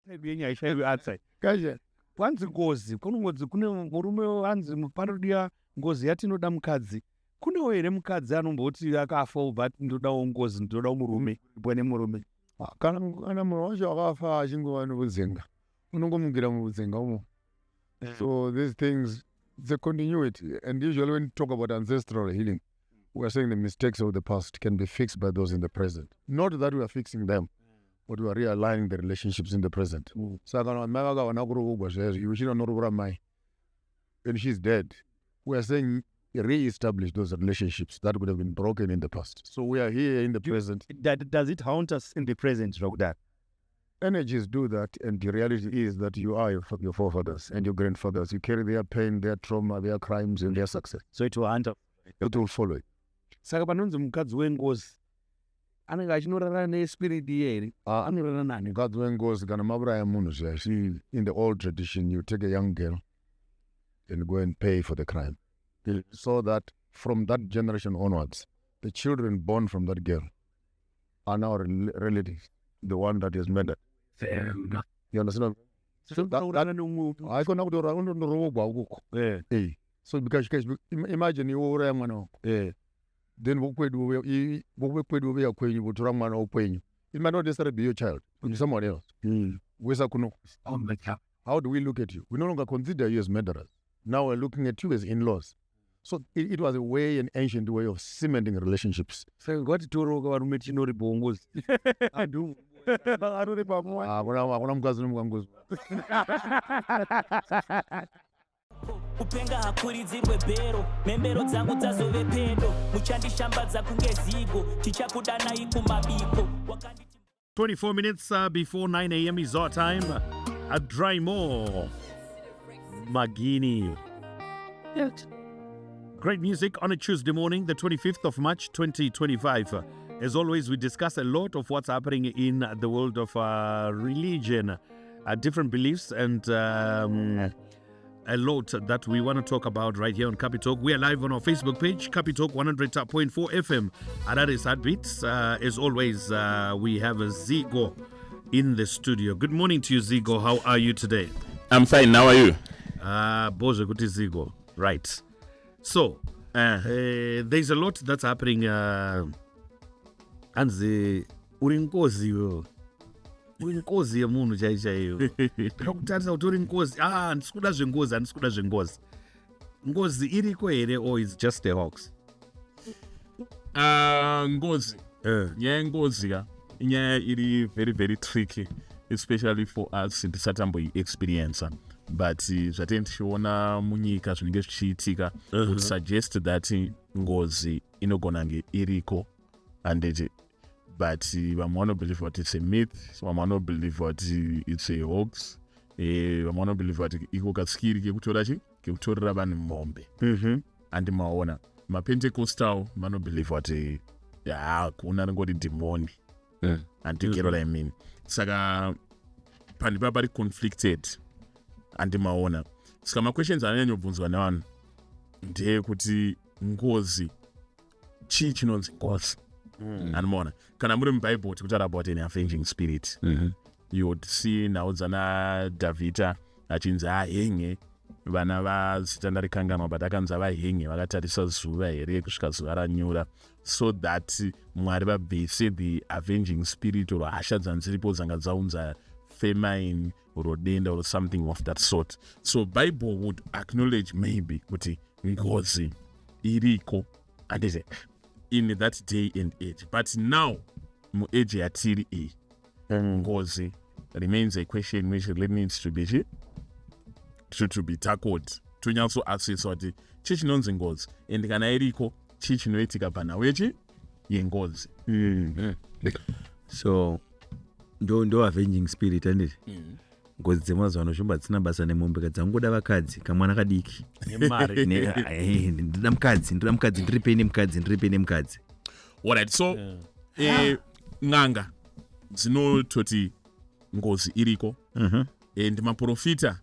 Type yenyu haishaiwi answer. Kaje. Kwanzi ngozi, kunongonzi kune murume anzi panodiwa ngozi yatinoda mukadzi. Kunewo here mukadzi anomboti akafa obva ati ndodawo ngozi, ndodawo murume, bwa nemurume. Ah, kana munhu wacho akafa achingova neudzenga, unongomukira muudzenga umo. So these things, it's a continuity. And usually when you talk about ancestral healing, we are saying the mistakes of the past can be fixed by those in the present. Not that we are fixing them, but we are realigning the relationships in the present. Saka kana mai vakawana kuroorwa zvaizvo, iwe uchida unoroora mai, and she's dead. We are saying re-establish those relationships that could have been broken in the past. So we are here in the present. Does it haunt us in the present, zvakudaro? Energies do that, and the reality is that you are your forefathers and your grandfathers. You carry their pain, their trauma, their crimes, and their success. So it will haunt us. It will follow you. Saka panonzi mukadzi wengozi anenge achinorara nespirit iye here? Anorara nani? Mukadzi wengozi, kana mauraya munhu zvaizvi, in the old tradition, you take a young girl and go and pay for the crime. So that from that generation onwards, the children born from that girl are now relatives, the one that is murdered. You understand? So urara neumwe. Haikona kuti unondoroogwa ukoko. Eh. So because imagine iwe uraya mwana wako. Then vokwedu vouya kwenyu votora mwana wokwenyu. It might not necessarily be your child, it be someone else. Voisa kuno. How do we look at you? We no longer consider you as murderers. Now we're looking at you as in-laws. So it was a way, an ancient way of cementing relationships. Saka ngatitoroka varume tinoripawo ngozi. Hakuna mukadzi unomuka ngozi. Kupenga hakuridzirwe bhero, mhembero dzangu dzazove pedo, muchandishambadza kunge zigo, tichakudanai kumabiko. Wakanditi 24 minutes before 9 a.m. is our time. At Drymore, Magini. Great music on a Tuesday morning, the 25th of March 2025. As always, we discuss a lot of what's happening in the world of religion, different beliefs, and a lot that we want to talk about right here on Capitalk. We are live on our Facebook page, Capitalk 100.4 FM. Harare's Heartbeats. As always, we have a Zigo in the studio. Good morning to you, Zigo. How are you today? I'm fine. How are you? Boze kuti Zigo. Right. So, there's a lot that's happening. Anzi uri ngozi iwewe, uri ngozi yemunhu chai chaiyo. Ndinokutarisa kuti uri ngozi. Ah, handisi kuda zvengozi, handisi kuda zvengozi. Ngozi iriko here or is just a hoax? Ngozi. Nyaya yengozi ka, inyaya iri very very tricky, especially for us tisati tamboiexperienca, but zvatinenge tichiona munyika zvinenge zvichiitika would suggest that ngozi inogona kunge iriko, handiti? But vamwe vanobelieve kuti it's a myth, vamwe vanobelieve kuti it's a hoax, vamwe vanobelieve kuti iko kaskiri kekutora chi kekutorera vanhu mombe. Andimaona mapentecostal vanobelieve kuti ya kuna ringoti dhimoni. And you get what I mean? Saka pandipa pari conflicted, andimaona? Saka maquestions anonyanyobvunzwa nevanhu ndeyekuti ngozi chii, chinonzi ngozi? Andimaona kana muri mubhaibheri tikutaura about an avenging spirit. You would see nhau dzana Dhavhidha achinzi ahenge vana vazita ndarikanganwa, but akanzi avahenge vakatarisa zuva here kusvika zuva ranyura, so that Mwari vabvise the avenging spirit or hasha dzanziripo dzanga dzaunza famine or denda or something of that sort. So Bible would acknowledge maybe kuti ngozi iriko, handiti, in that day and age. But now muage yatiri iyi, ngozi remains a question which really needs to be to be tackled, tonyatsoassessa kuti chii chinonzi ngozi, and kana iriko, chii chinoitika panhau yechi yengozi. So ndo avenging spirit, handiti? Ngozi dzemazuva ano, shumba, dzisina basa nemombe, kadzangoda vakadzi, kamwana kadiki. Nemari. Ndoda mukadzi, ndoda mukadzi, ndiripei nemukadzi, ndiripei nemukadzi. Alright, so n'anga dzinototi ngozi iriko and maprofita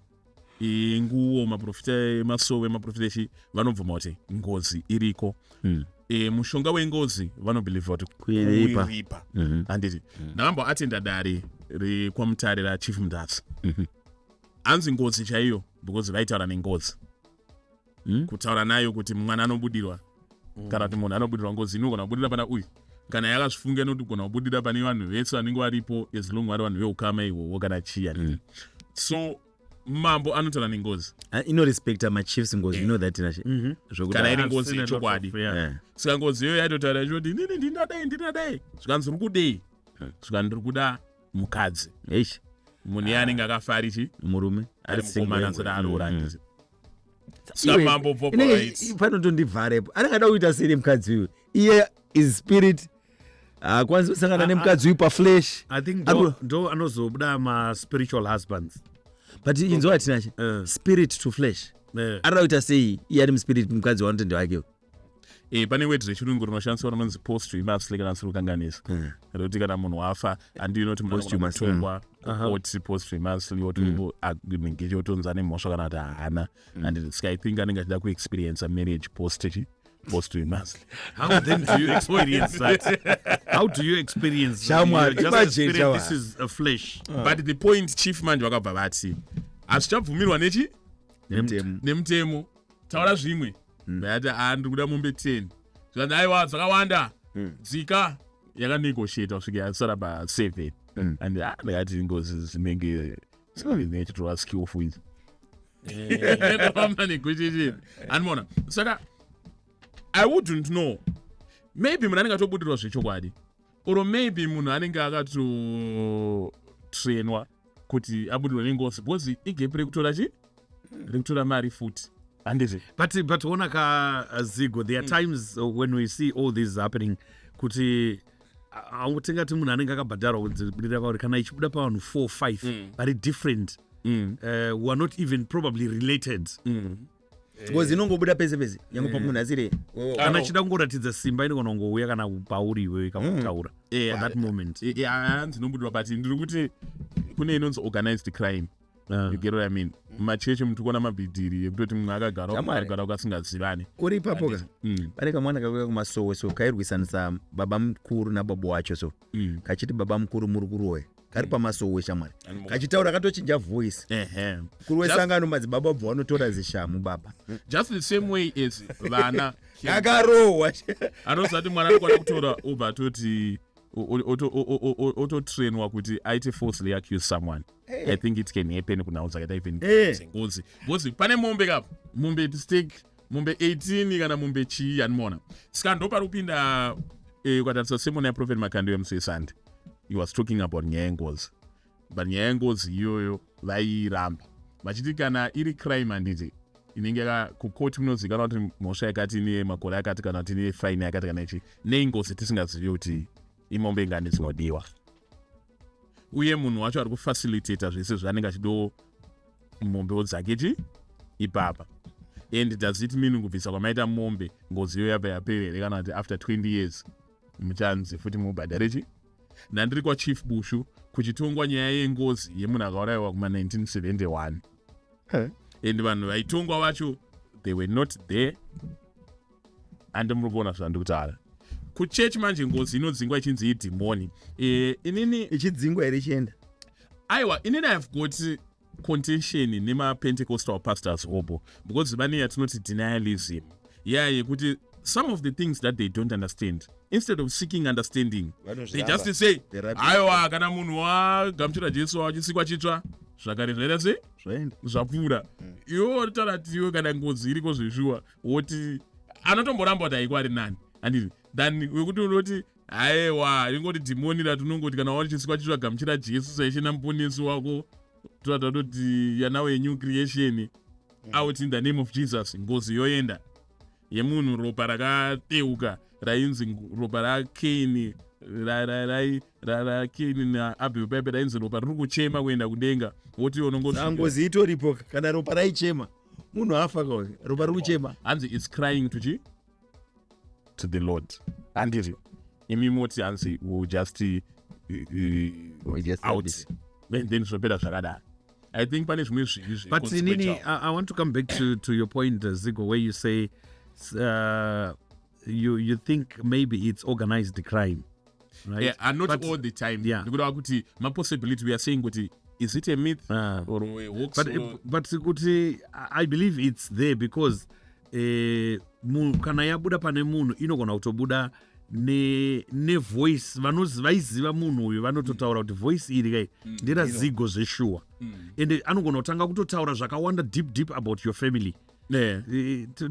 enguwo, maprofita emasowe, maprofita echi vanobvuma kuti ngozi iriko. Mushonga wengozi vanobelieva kuti Kuiripa. Kuiripa, handiti? Ndakamboatenda dare. rekwamutare raChief Mutasa. Hanzi ngozi chaiyo, because vaitaura nengozi, kutaura nayo kuti mwana anobudirwa kana kuti munhu anobudirwa. Ngozi inogona kubudira pana uyu kana yakazvifunga, inogona kubudira pane vanhu vese vanenge varipo, as long vari vanhu veukama ihwohwo kana chiya. So mambo anotaura nengozi. Ah, inorespekta machiefs ngozi, you know that, Nashe. Kana iri I've ngozi seen a lot yechokwadi. Yeah. Saka ngozi iyoyo yaitotaura ichoti, "Inini ndinadai, ndinadai." Zvikanzi, "Uri kudei?" Zvikanzi, "Ndiri kuda mukadzi." Eish. Munhu iye anenge akafa ari chi? Murume. Ari mukomana asati aroora. Handiti? Saka Iwe, mambo bvobva right. Panotondivharepo, anenge ada kuita sei nemukadzi uyu? Iye is spirit, haakwanisi kusangana nemukadzi uyu paflesh. I think ndo anozobuda ma-spiritual husbands. But inzwa, hatinashe, spirit to flesh, arida kuita sei iye ari muspirit, mukadzi wanoti ndewake? Pane word rechirungu rinoshandiswa rinonzi posthumously, kana siri kukanganisa, rekuti kana munhu wafa, handinoti munhu anogona Posthumously. kutongwa kukoti posthumously, otonge otonzi ane mhosva kana kuti haana. And saka I think anenge achida kuexperience marriage post chi posthumously. How then do you experience that? How do you experience Shamwari, you're just a imagine, spirit, shamwari. this is a flesh. But the point, chief manje vakabva vati hazvichabvumirwa nechi? Nemutemo. Nemutemo. Taura zvimwe. Vayati, "A, ndiri kuda mombe 10." Zvikanzi, "Aiwa, dzakawanda, dzika." Yakanegotiata kusvika yasara pa7. And ah, ndakati ngozi dzinenge dzinenge chitorwa skillful idzi negotiation, andimona. Saka I wouldn't know, maybe munhu anenge atobudirwa zvechokwadi, or maybe munhu anenge akatotrainwa kuti abudirwe nengozi, because igap rekutora chi rekutora mari futi, handizve? But ona ka, Zigo, there are times when we see all this happening kuti tingati munhu anenge akabhadharwa kudzibudira pauri, kana ichibuda pavanhu 4 5 vari different, who are not even probably related. Ngozi inongobuda pese pese, nyange pamunhu asiri. Kana achida kungoratidza simba, inogona kungouya kana pauri iwewe kakutaura for that moment. Hanzi inobudirwa, but ndiri kuti kune inonzi organized crime. You get what I mean? Mumachechi muti kuona mabhidhiri ekutoti mumwe akagara Shamwari. akagara kasingazivani. Uri ipapo ka, pane kamwana kakauya kumasowe, so kairwisanisa baba mukuru nababa wacho, so kachiti, "Baba mukuru, muri kuroya." Kari pamasowe, shamwari, kachitaura katochinja voice. Ehe. Mukuru wesangano, madzibaba bva vanotora zishamu baba. Just the same way as vana Kakarohwa. anozati mwana anokwana kutora, obva atoti ototrainwa kuti aite falsely accuse someone. I think it can happen kunhau dzakaita even dzengozi, because pane mombe kapo, mombe stake, mombe 18 kana mombe chii, animoona. Saka ndo pari kupinda ukatarisa sermon yaProphet Makando yemusi weSunday, he was talking about nyaya yengozi, but nyaya yengozi iyoyo vaiiramba vachiti kana iri crime, handiti inenge kukoti kunozivikanwa kuti mhosva yakati ine makore akati, kana kuti ine fine yakati, kana ichi nei ngozi tisingazivi kuti imombe ingani dzinodiwa, uye munhu wacho ari kufacilitata zvese zvaanenge achido mombewo dzake chi ipapa. And does it mean kubvisa kwamaita mombe, ngozi iyo yabva yapera here, kana kuti after 20 years muchanzi futi mubhadhare chi? Ndandiri kwaChief Bushu kuchitongwa nyaya yengozi yemunhu akaurayiwa kuma1971, and vanhu vaitongwa vacho, they were not there. Handi muri kuona zvandiri kutaura? Kuchechi manje ngozi inodzingwa ichinzi idhimoni. Inini Ichidzingwa here, ichienda? Aiwa, inini I've got contention nema-Pentecostal pastors hobo, because vane yatinoti denialism yeah yekuti some of the things that they don't understand, instead of seeking understanding, they just say, The rubbish. "Aiwa, kana munhu wagamuchira Jesu, wachisikwa chitsva, zvakare zvaita sei?" Zvaenda. Zvapfuura. Iwe wotaura kuti iwe kana ngozi iriko zveshuwa, woti anotomboramba kuti haiko ari nani, handiti, than wekuti unoti, "Aiwa, ringoti dhimoni ratinongoti kana wari chisikwa chitsva, gamuchira Jesu saishe namuponesi wako," toda toti you're now a new creation, out in the name of Jesus. Ngozi yoenda yemunhu, ropa rakadeuka rainzi ropa raKaini, raKaini naAbhel paipe, rainzi ropa riri kuchema kuenda kudenga, woti unongoti Ngozi itoripo kana ropa raichema, munhu afa ka, ropa riri kuchema. Hanzi it's crying to chi to the Lord, handiti? Imi moti hanzi will just We just out it. Then zvopera zvakadaro. I think pane zvimwe zvivi But Nini, I want to come back to your point, Zigo, where you say you think maybe it's organized crime. Right? Yeah, and not But- all the time. Yeah. Ndikuda kuti mapossibility we are saying kuti is it a myth or a hoax But, or, but kuti I believe it's there because kana yabuda pane munhu inogona kutobuda nevoice vaiziva munhu uyu vanototaura kuti voice iri kai nderaZigo zveshuwa, ende anogona kutanga kutotaura zvakawanda deep deep about your family.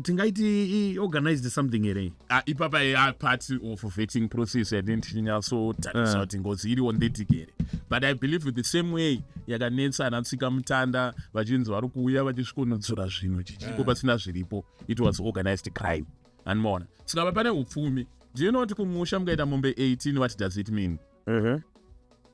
Tingaiti organized something here? Ah, ipapa ya part of vetting process yatini tichinyatsotarisa kuti ngozi iri authentic here. But I believe the same way yakanetsa ana tsika mutanda vachinzi vari kuuya vachisvikonodzora zvinhu chichipo pasina zviripo, it was organized crime, andimaona. Saka pane upfumi. Do you know kuti kumusha mukaita mombe 18, what does it mean?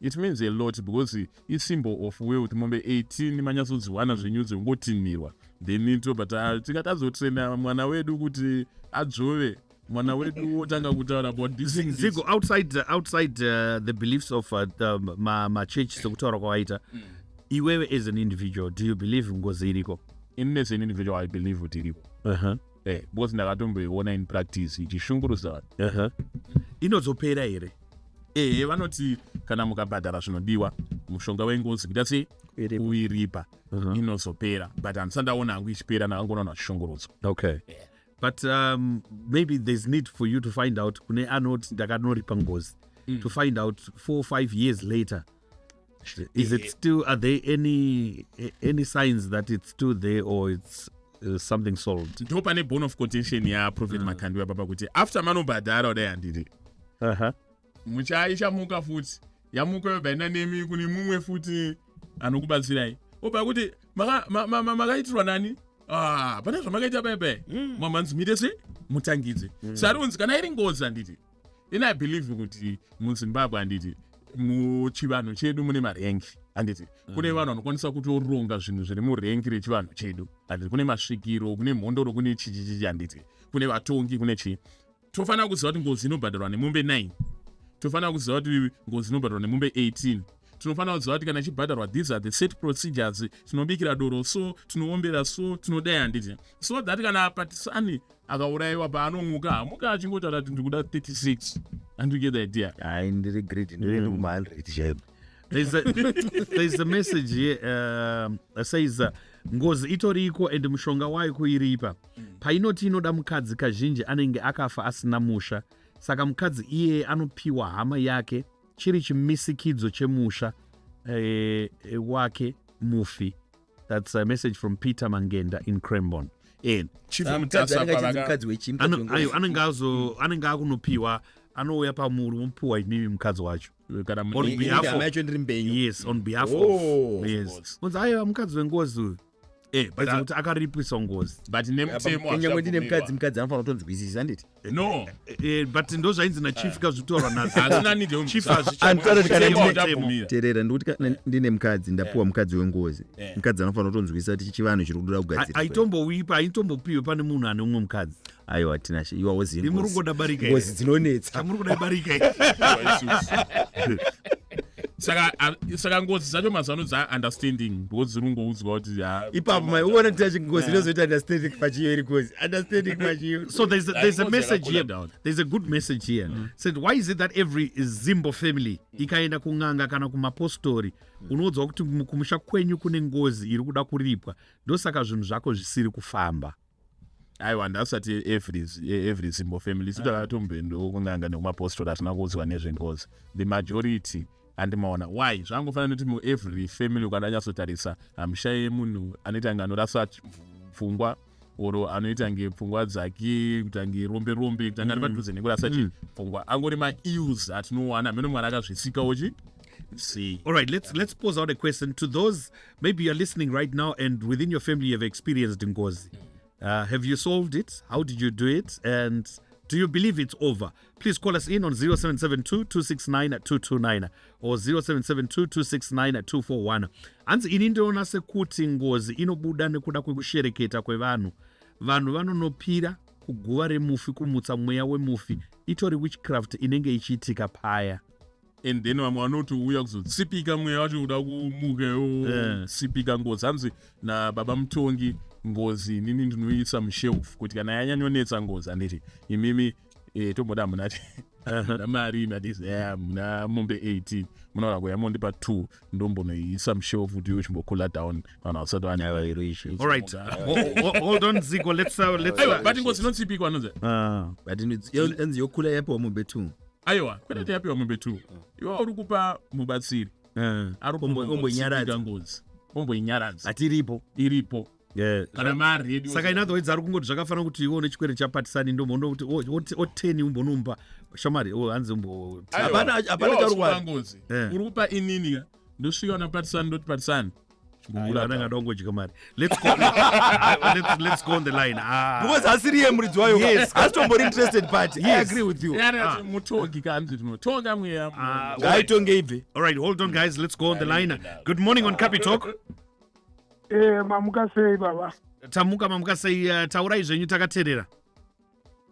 It means a lot because isymbol of wealth. Mombe 18 manyatsodziwana zvenyu dzingotinhirwa, then tobva tingatazotrena mwana wedu kuti adzvove, mwana wedu wotanga kutaura about this and this. Zigo, outside the beliefs of the machurch sekutaura kwawaita, iwewe as an individual, do you believe ngozi iriko? Ini as an individual, I believe kuti iriko, because ndakatomboiona in practice ichishungurudza vanhu. Inozopera here? Ehe, vanoti kana mukabhadhara zvinodiwa, mushonga wengozi kuita sei, kuiripa, inozopera, but handisati ndaona hangu ichipera, ndakangoona vanhu vachishungurudzwa. Okay, but maybe there's need for you to find out kune anoti ndakanoripa ngozi, to find out 4 or 5 years later, is it still, are there any signs that it's still there or it's something solved? Ndo pane bone of contention yaProphet Makandiwa papa, kuti after manobhadhara kudai, handiti, muchaichamuka futi, yamuka yobva enda nemi kune mumwe futi anokubatsirai, obva kuti makaitirwa nani? Ah, pane zvamakaita pai pai, mamanzi muite se mutangidze. Sari kana iri ngozi, handiti, ini I believe kuti muZimbabwe, handiti, muchivanhu chedu mune maranks, handiti, kune vanhu vanokwanisa kutoronga zvinhu zviri murank rechivanhu chedu, handiti, kune masvikiro, kune mhondoro, kune chichichichi, handiti, kune vatongi, kune chii. Tofanira kuziva kuti ngozi inobhadharwa nemombe 9, tofanira kuziva kuti ngozi inobhadharwa nemombe 18, tinofanira kuziva kuti kana ichibhadharwa, these are the set procedures, tinobikira doro so, tinoombera so, tinodai, handiti, so that kana patisani akaurayiwa, paanomuka hamuka achingotaura kuti ndikuda 36, and you get the idea. Hai, ndiri great, ndiri kuma100 chaipo. There's a message here that says ngozi itoriko and mushonga wayo kuiripa. Painoti inoda mukadzi, kazhinji anenge akafa asina musha, saka mukadzi iyeye anopiwa hama yake chiri chimisikidzo chemusha wake mufi. That's a message from Peter Mangenda in Cranborne. Chief Mukadzi Mutasa anenge achinzi mukadzi wechii? Mukadzi wengozi. Ayo anenge akunopiwa, anouya pamuri mopiwa imimi mukadzi wacho. Kana On behalf Hama of yacho ndiri mbenyu? Yes, on behalf Oh, of, yes. Unzi aiwa mukadzi wengozi uyu, but, kuti akaripisa ngozi. But nemutemo Kunyangwe ndine mukadzi, hazvabvumirwa. mukadzi anofanira kutonzwisisa, handiti? No. But ndo zvainzi nachief kazvitaurwa. Hazina need Chief. Anditaura kuti kana Mutemo Hazvichamutemo. Teerera, ndikuti kana ndine mukadzi, ndapiwa mukadzi wengozi, mukadzi anofanira kutonzwisisa kuti chivanhu chiri kuda kugadzirwa. Aitombowipa, aitombopiwe pane munhu ane umwe mukadzi. Aiwa, Tinashe, iwa wozive Imuri ngozi. kuda barika here? Ngozi dzinonetsa. Chamuri kuda barika here? Saka ngozi dzacho mazuva ano dzaunderstanding because dziri kungoudzwa kuti ha, Ipapo mai uona Tinashe, ngozi inozoita understanding pachiyo, iri ngozi understanding pachiyo. So there's a Ngozi message yakakula here. down. There's a good message here. Said, why is it that every Zimbo family ikaenda kun'anga kana kumapostori, unoudzwa kuti kumusha kwenyu kune ngozi iri kuda kuripwa, ndosaka zvinhu zvako zvisiri kufamba? Aiwa, ndasati every Zimbo family. Isu takatomboendawo kun'anga nekumapostori, hatina kuudzwa nezvengozi. The majority, handimaona why zvangofanira nekuti muevery family ukadanyatsotarisa, hamushaye munhu anoita nge anorasa pfungwa or anoita nge pfungwa dzake kuita nge rombe rombe, kuita nge ari padhuze nekurasa chi pfungwa, angori maills atinowana mene Mwari akazvisikawo chi sei. All right, let's pose out a question to those, maybe you're listening right now and within your family you have experienced ngozi. Have you solved it? How did you do it? And do you believe it's over? Please call us in on 0772 269 229 or 0772 269 241. Hanzi ini ndinoona sekuti ngozi inobuda nekuda kwekushereketa kwevanhu. Vanhu vanonopira kuguva remufi kumutsa mweya wemufi, itori witchcraft inenge ichiitika paya. And then vamwe vanotouya kuzotsipika mweya wacho kuda kumuka, tsipika ngozi. Hanzi nababa mutongi, ngozi inini ndinoisa mushelf kuti kana yanyanyonetsa ngozi, handiti, imimi. Tomboda muna muna mari madisi muna mombe 18 munoona kuya mondipa 2 ndombonoiisa mushelf kuti iwe chimbokula down vanhu vasati vane. All right, hold on, Zigo, let's Aiwa, but ngozi inotsipikwa anonzi. But inzi yokula yapiwa mombe 2. Aiwa, kwete kuti yapiwa mombe 2. Iwe uri kupa mubatsiri ari Ombonyaradza. kutsipika ngozi, omboinyaradza. Hatiripo. Iripo kana mari. Saka in other words ari kungoti zvakafanira kuti iwe une chikwere chapatisani ndombondo kuti oteni umbonomba shamari, hanzi umbo Hapana chauri. Ngozi uri kupa inini ka, ndosvika una patisani, ndoti patisani. Anenge ada kungodya mari. Let's go, let's go on the line. Ah. Because asiriye muridzi wayo. Yes. Asitombori interested party. I agree with you. Mutongi kanzi tinotonga mweya. Ah, Ngaitonge ibve. All right, hold on, guys, let's go on the line. Good morning on Capitalk. Mamuka sei, baba? Tamuka, mamuka sei? Taurai zvenyu, takateerera.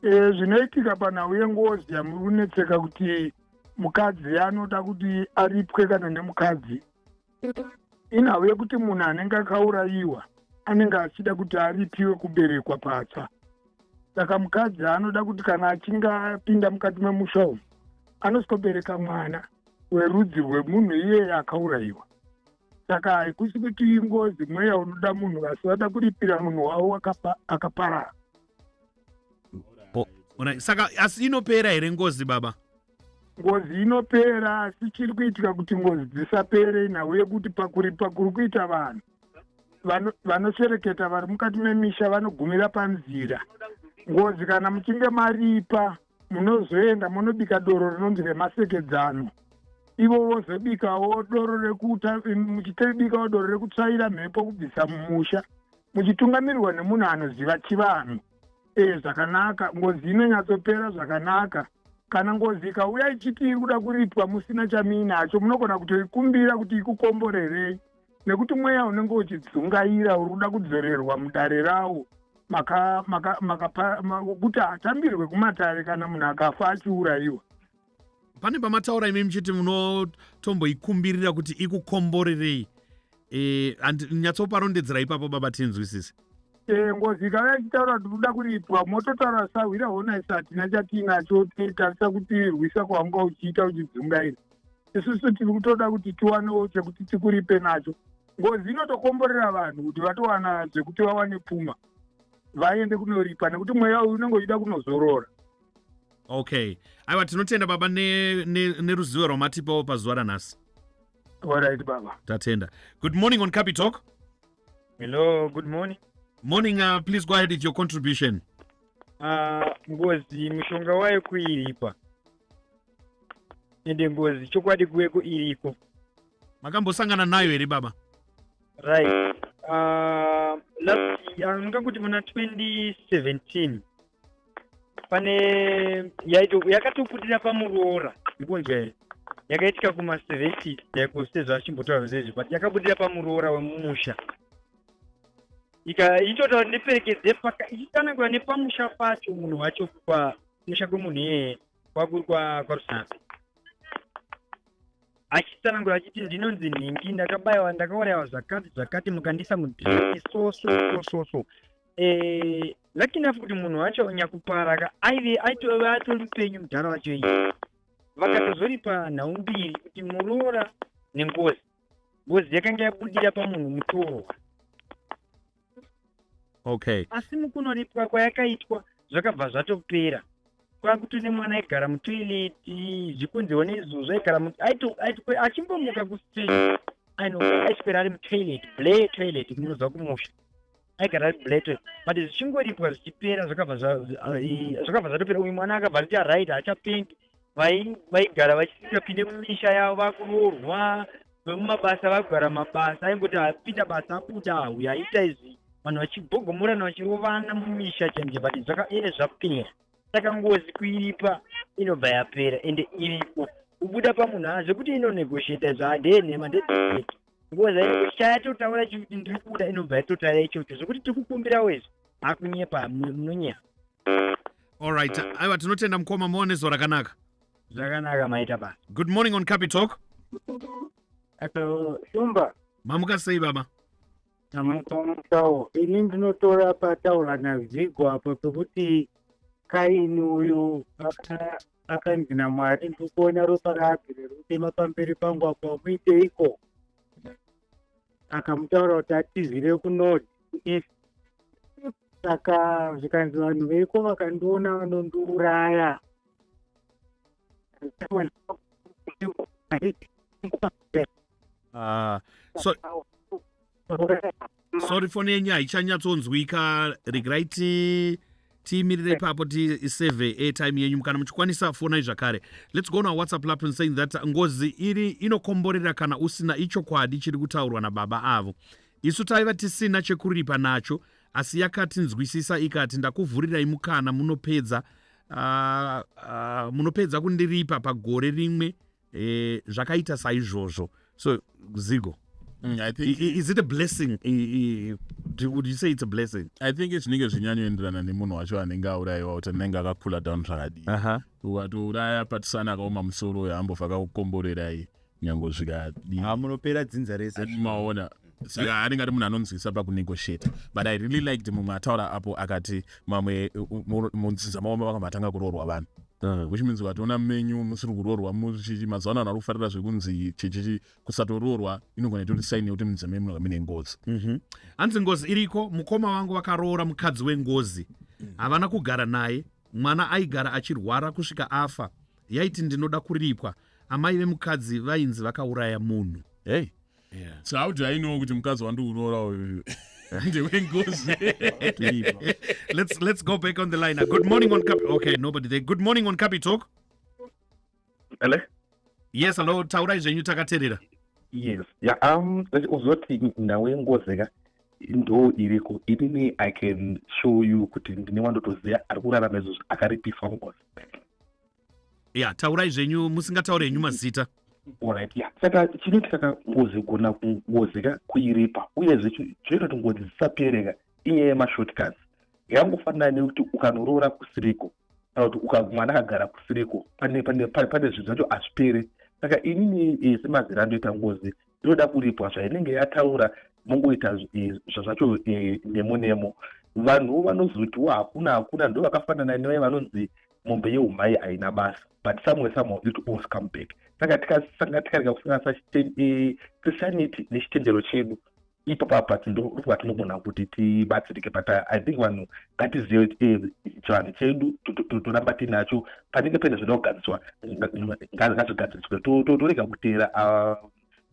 Zvinoitika panhau yengozi yamuri kunetseka kuti mukadzi anoda kuti aripwe kana nemukadzi, inhau yekuti munhu anenge akaurayiwa anenge achida kuti aripiwe kuberekwa patsva. Saka mukadzi anoda kuti kana achinge apinda mukati memusha umu anosikobereka mwana werudzi rwemunhu iyeye akaurayiwa. Saka haikusi kuti ingozi mweya unoda munhu, asi vada kuripira munhu wavo akaparara. Alright, saka asi inopera here ngozi, baba? Ngozi inopera, asi chiri kuitika kuti ngozi dzisapere inhau yekuti pakuripa kuri kuita vanhu vanoshereketa vari mukati memisha vanogumira panzira. Ngozi kana muchinge maripa, munozoenda munobika doro rinonzi remasekedzano, ivo vozobikawo doro rekuta, muchitobikawo doro rekutsvaira mhepo kubvisa mumusha, muchitungamirirwa nemunhu anoziva chivanhu zvakanaka. Ngozi inonyatsopera zvakanaka. Kana ngozi ikauya ichiti iri kuda kuripwa musina chamuinacho, munogona kutoikumbira kuti ikukomborerei, nekuti mweya unenge uchidzungaira uri kuda kudzorerwa mudare rawo kuti hatambirwe kumatare kana munhu akafa achiurayiwa. Pane pamataura imi muchiti munotomboikumbirira kuti ikukomborerei. Nyatsoparondedzera ipapo, baba, tinzwisise. Ngozi ikauya ichitaura kuti kuda kuripwa, mototaura sahwira, hona isi hatina chatiinacho, tarisa kuti rwisa kwawanga uchiita uchidzungaira, isusu tiri kutoda kuti tiwanewo chekuti tikuripe nacho. Ngozi inotokomborera vanhu kuti vatowana zvekuti vawane pfuma vaende kunoripa, nekuti mweya uyu unenge uchida kunozorora. Okay, aiwa, tinotenda baba neruzivo rwamatipawo pazuva ranhasi. Alright, baba. Tatenda. Good morning on Capitalk. Hello, good morning. Morning, please go ahead with your contribution. Ngozi mushonga wayo kuiripa, ende ngozi chokwadi kuweko iriko. Makambosangana nayo here, baba? Right, last ndinganguti muna 2017 pane yakatoputira pamuroora, ndikunzwa here? Yakaitika kuma70 chaiko sezvachimbotaura zvezvi, but yakabudira pamuroora wemumusha. Itotaura ndiperekedze paka ichitsanangura nepamusha pacho, munhu wacho, pamusha kwemunhu iyeye kwakuri kwaRusape, achitsanangura achiti ndinonzi nhingi, ndakabayiwa, ndakaurayiwa zvakati zvakati, mukandisa mudhiri so so so so so. Lucky enough kuti munhu wacho nyakuparaka aive aitove atori mupenyu mudhara wacho iyi. Vakatozoripa nhau mbiri kuti muroora nengozi. Ngozi yakanga yabudira pamunhu mutorwa. Asi mukunoripwa kwayakaitwa zvakabva zvatopera, kwakutone mwana aigara mutoilet, zvikunziwo neizvozvo aigara achimbomuka kustage aiswera ari mutoilet, Blair toilet kunozwa kumusha, aigara ari Blair toilet. But zvichingoripwa zvichipera, zvakabva zvatopera. Uyu mwana akabva ati right, hachapendi. Vaigara vachisingapinde mumisha yavo, vakuroorwa, vemumabasa vakugara mabasa, aingoti apinda basa abuda, uyu aita izvi, vanhu vachibhogomorana vachirovana mumisha chaizvo, but ene zvapera. Saka ngozi kuiripa inobva yapera, ende iripo kubuda pamunhu zvekuti inonegotiata izvo handenhema, ndedzeki. Ngozi chayatotaura chikuti ndiri kubuda, inobva yatotaura ichocho zvekuti tiri kukumbirawo izvi, hakunyepa, munonyepa. Alright, aiwa, tinotenda mukoma, muone zuva rakanaka. Zvakanaka, maita basa. Good morning on Capitalk. Hello, Shumba. Mamuka sei, baba? Tamukawo. Ini ndinotora pataura naZigo apo pekuti Kaini uyu akanzi naMwari ndikuona ropa raAbheri riri pamberi pangu apa muiteiko? Akamutaura kuti atizire kunodhi kueast. Saka zvikanzi vanhu veko vakandiona vanondiuraya. So, sorry, foni yenyu haichanyatsonzwika. Regerai tiimirire ipapo, tisave airtime yenyu. Kana muchikwanisa, fonai zvakare. Let's go on our WhatsApp platform, saying that ngozi iri inokomborera kana usina. Ichokwadi chiri kutaurwa nababa avo. Isu taiva tisina chekuripa nacho, asi yakatinzwisisa ikati ndakuvhurirai mukana, munopedza kundiripa pagore rimwe. Zvakaita saizvozvo. So Zigo, I think is it a blessing? Would you say it's a blessing? I think zvinenge zvinyanyoenderana nemunhu wacho anenge aurayiwa, kuti anenge akakula down zvakadii. Ukatouraya patisana akaoma musoro uyo, ambobva akakukomborerai nyange zvikadii. Ha, munopera dzinza rese. Maona, saka anenge ari munhu anonzwisa pakunegotiate. But I really liked mumwe ataura apo, akati mamwe mudzinza mavo vakabva vatanga kuroorwa vanhu, which means ukatoona menyu musiri kuroorwa muchichi, mazuva ano vanhu vari kufarira zvekunzi chichichi, kusatoroorwa inogona itori sign yekuti mudzinza menyu munonga mune ngozi. Hanzi ngozi iriko. Mukoma wangu vakaroora mukadzi wengozi, havana kugara naye. Mwana aigara achirwara kusvika afa. Yaiti ndinoda kuripwa. Amai vemukadzi vainzi vakauraya munhu. Hey, so how do I know kuti mukadzi wandikuroora uyu ndewengozi? Let's go back on the line. Good morning on Cap. Okay, nobody there. Good morning on Capitalk. Hello? Yes, hello. Taurai zvenyu, takateerera. Yes. Yeah, uzoti nhau yengozi ka ndo iriko. Inini I can show you kuti ndine wandotoziva ari kurarama izvozvo akaripiswa ngozi. Ya, taurai zvenyu, musingatauri henyu mazita. Alright, yeah. Saka chinoitika ka, ngozi gona ngozi ka kuiripa, uyezve chinoita kuti ngozi dzisapereka inyaya yemashortcuts. Yangofanana nekuti ukanoroora kusiriko, kana kuti mwana akagara kusiriko, pane zvinhu zvacho hazvipere. Saka inini semazera andoita ngozi inoda kuripwa zvainenge yataura, mongoita zvazvacho nemo nemo. Vanhu vanozotiwo hakuna hakuna, ndo vakafanana nevaya vanonzi mombe yeumhai haina basa, but somewhere somehow it always come back. Saka tikasanga tikarega kusanganisa Christianity nechitendero chedu ipapapa, ndo patinogona kuti tibatsirike. But I think vanhu ngatizive kuti chivanhu chedu toramba tinacho. Panenge paine zvinoda kugadziriswa, ngazvigadziriswe. Torega kuteera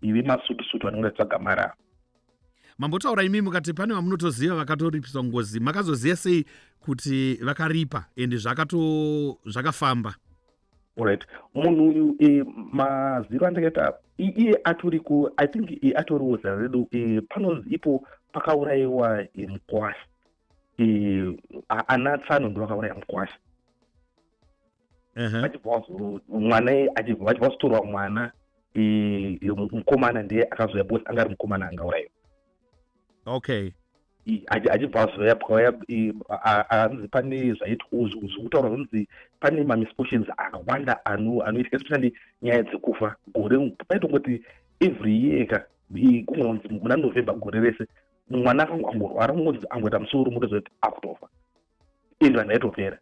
ive masutusutu vanenge vachitsvaga mari ava. Mambotaura imi mukati pane vamunotoziva vakatoripiswa ngozi. Makazoziva sei kuti vakaripa ende zvakato zvakafamba? Alright, munhu uyu maziro andakaita, iye atori ku, I think atoriwo zera redu. Panonzi ipo pakaurayiwa mukwasha, ana tsano ndo vakauraya mukwasha. Vachibva mwana achibva vachibva vazotorwa mwana mukomana, ndiye akazouya because anga ari mukomana angaurayiwa. Achibva azoya, pakauya anzi pane zvaitwa zvekutaura, zvinonzi pane mamisfortunes akawanda anoitika, especially nyaya dzekufa gore. Paitongoti every year ka, kungonzi muna November gore rese mwana angorwara, kungonzi angoita musoro, mutozoti akutofa, ende vanhu vaitopera.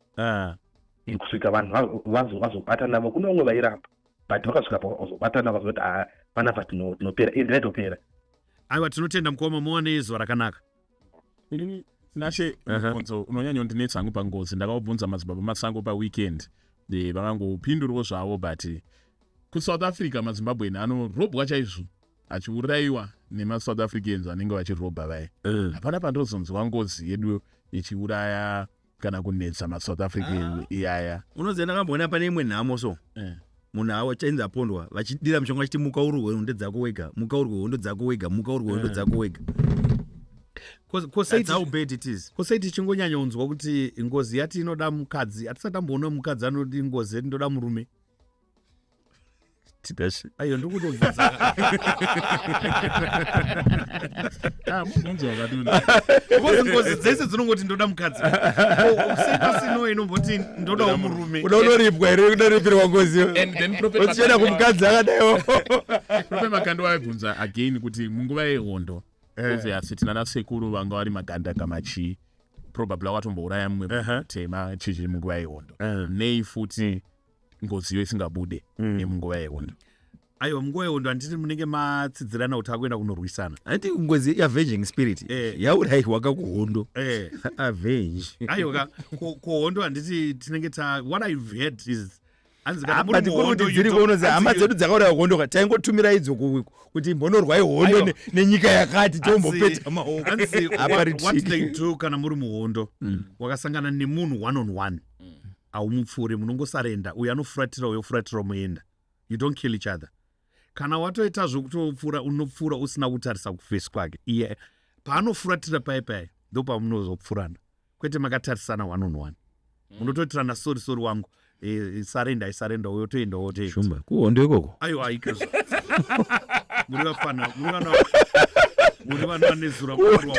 Kusvika vanhu vazobatana. Kune vamwe vairamba, but vakasvika pakuzobatana vazoti ha, panapa tinopera, ende vaitopera. Aiwa, tinotenda mukoma, muwane zuva rakanaka. Inini Tinashe, mubvunzo unonyanyondinetsa hangu pangozi, ndakaubvunza madzibaba Masango paweekend, vakangopindurawo zvavo. But kuSouth Africa maZimbabwean anorobwa chaizvo, achiurayiwa nemaSouth Africans vanenge vachirobha vaya. Hapana pandozonzwa ngozi yedu ichiuraya kana kunetsa maSouth African iyaya. Unoziva, ndakamboona pane imwe nhamo so munhu awo chainzi apondwa, vachidira mushonga vachiti muka urwe hondo dzako wega, muka urwe hondo dzako wega, muka urwe hondo dzako wega. That's how bad it is. Kosei tichingonyanyonzwa kuti ngozi yati inoda mukadzi, hatisati tamboona mukadzi anoti ngozi yati ndoda murume? Tinashe. Aiyo, ndikutobvunza. Ah, mubvunzo wakaduna. Because ngozi dzese dzinongoti ndoda mukadzi. Ko, sei pasino inomboti ndodawo murume? Uda unoripwa here? Unoripirwa ngozi? And then Prophet uchienda kumukadzi akadaiwo. Prophet Makando aibvunza again kuti munguva yehondo, obviously tina nasekuru vanga vari magandanga machii. Probably wakatombouraya mumwe mutema chichi munguva yehondo. Nei futi ngozi iyo isingabude nemunguva yehondo? Aiwa, munguva yehondo handiti munenge matsidzirana kuti akuenda kunorwisana? Handiti ngozi yeavenging spirit yaurayiwa kakuhondo? Avenge. Aiwa, kuhondo handiti tinenge ta, what I've heard is, hanzi kana muri But kuri muhondo, kuti you dziri don't- kuononzi hama hanzi dzedu dzakauraya hondo ka, taingotumira idzo kuti mbonorwai hondo Aiwa. nenyika yakati, tombopeta maoko. Hanzi Apa what ritiki. they do kana muri muhondo, wakasangana nemunhu one on one, haumupfuuri, munongosarenda. Uyu anofuratira, uyo ofuratira, muenda. You don't kill each other. Kana watoita zvekutopfuura, unopfuura usina kutarisa kuface kwake. Iye paanofuratira pai pai, ndo pamunozopfurana, kwete makatarisana one on one. Munotoitirana sorry, sorry wangu, surrender, surrender, uyo toenda, wotoenda. Shumba, kuhondo ikoko? Aiwa, ikazvo muri vafana, muri vana, muri vana vanezura kurwa hondo.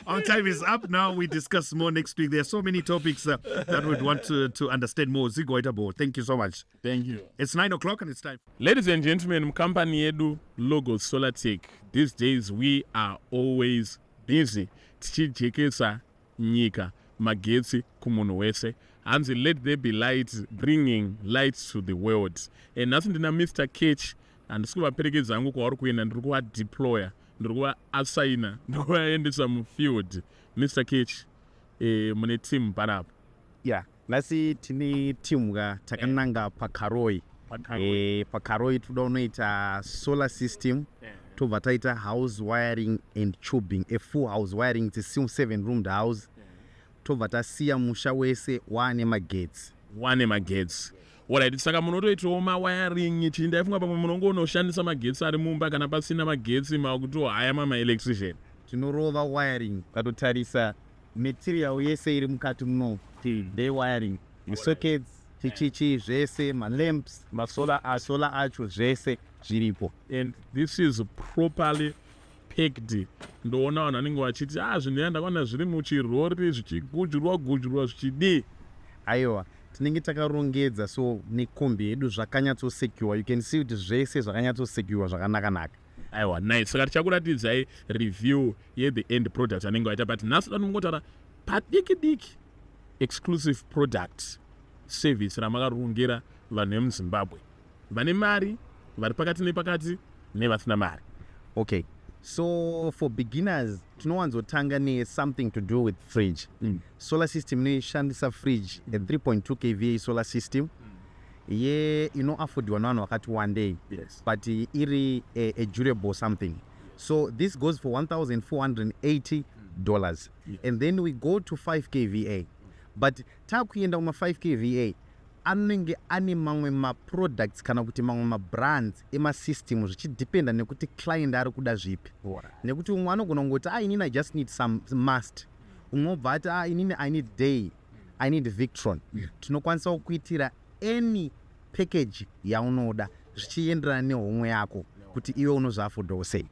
Our time is up now. We discuss more next week. There are so many topics that we'd want to understand more. Zigo Itabo, thank you so much. Thank you. It's 9 o'clock and it's time. Ladies and gentlemen, mukampani yedu Logos Solartech, these days we are always busy tichijekesa nyika, magetsi kumunhu wese. Hanzi let there be light, bringing light to the world. And nhasi ndina Mr Catch. Handisi kuvaperekedza hangu kwavari kuenda, ndiri kuvadeploya, ndiri kuvaassigna, ndiri kuvaendesa mufield. Mr Catch, mune team panapa? Ya, nhasi tine timu ka, takananga paKaroi. PaKaroi toda kunoita solar system, tobva taita house wiring and tubing, a full house wiring. It's a seven roomed house. Tobva tasiya musha wese waane magetsi. Wane magetsi, alright. Saka munotoitawo mawiring chii? Ndaifunga pamwe munongonoshandisa magetsi ari mumba, kana pasina magetsi makutohaya mamaelectrician. Tinorova wiring. Ukatotarisa material yese iri mukati muno ndewiring, masockets, chichichi, zvese, malamps, masolar, solar acho, zvese zviripo. And this is properly packed. Ndoona vanhu vanenge vachiti, a zvinhu ya ndakaona zviri muchirori zvichigujurwa gujurwa zvichidii. Aiwa, tinenge takarongedza so nekombi yedu zvakanyatsosecure. You can see kuti zvese zvakanyatsosecure zvakanaka-naka. Aiwa, nice. Saka tichakuratidzai review yethe end product anenge vaita, but nhasi dani mungotaura padiki diki exclusive product service ramakarongera vanhu vemuZimbabwe vane mari, vari pakati nepakati nevasina mari. Okay, so for beginners tinowanzotanga nesomething to do with fridge. Solar system inoishandisa fridge, a 3.2 kVA solar system ye inoaffordiwa nevanhu vakati one day, but iri a durable something. So this goes for $1480. And then we go to 5 kVA, but takuenda kuma 5 kVA anenge ane mamwe maproducts kana kuti mamwe mabrands emasystem, zvichidependa nekuti client ari kuda zvipi, nekuti umwe anogona kungoti, "Ah, inini I just need some must." Umwe obva ati, "Ah, inini I need Day, I need Victron." Tinokwanisa kukuitira any package yaunoda zvichienderana nehomwe yako kuti iwe unozviaffordawo sei.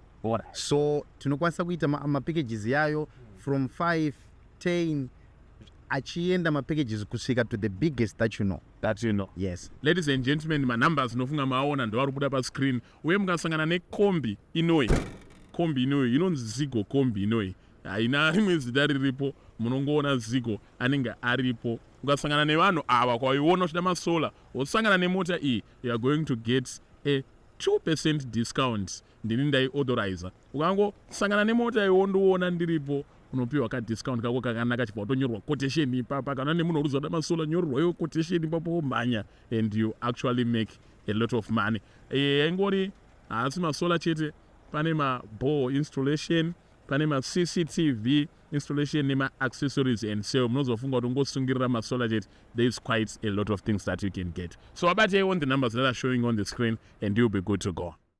So tinokwanisa kuita mapackages yayo from 5, 10, achienda mapackages kusvika to the biggest that you know. That you know. Yes. Ladies and gentlemen, manumbers nofunga maaona ndovari kubuda pascreen, uye mukasangana nekombi inoi, kombi inoi inonzi Zigo. Kombi inoi haina rimwe zita riripo, munongoona Zigo anenge aripo. Ukasangana nevanhu ava kwaiona uchida masolar, wosangana nemota iyi, you are going to get a 2% discount. Ndini ndaiauthoriza. Ukangosangana nemota iwo ndoona ndiripo, unopiwa kadiscount kako kakanaka, chibva watonyorwa quotation ipapa. Kana nemunhu uri kuzoda masolar, nyorerwayo quotation ipapo, womhanya, and you actually make a lot of money. Yaingori haasi masolar chete, pane mabore installation, pane maCCTV installation nema-accessories and sale. Munozofunga kuti ungosungirira masolar chete. There is quite a lot of things that you can get, so abatei on the numbers that are showing on the screen and you'll be good to go.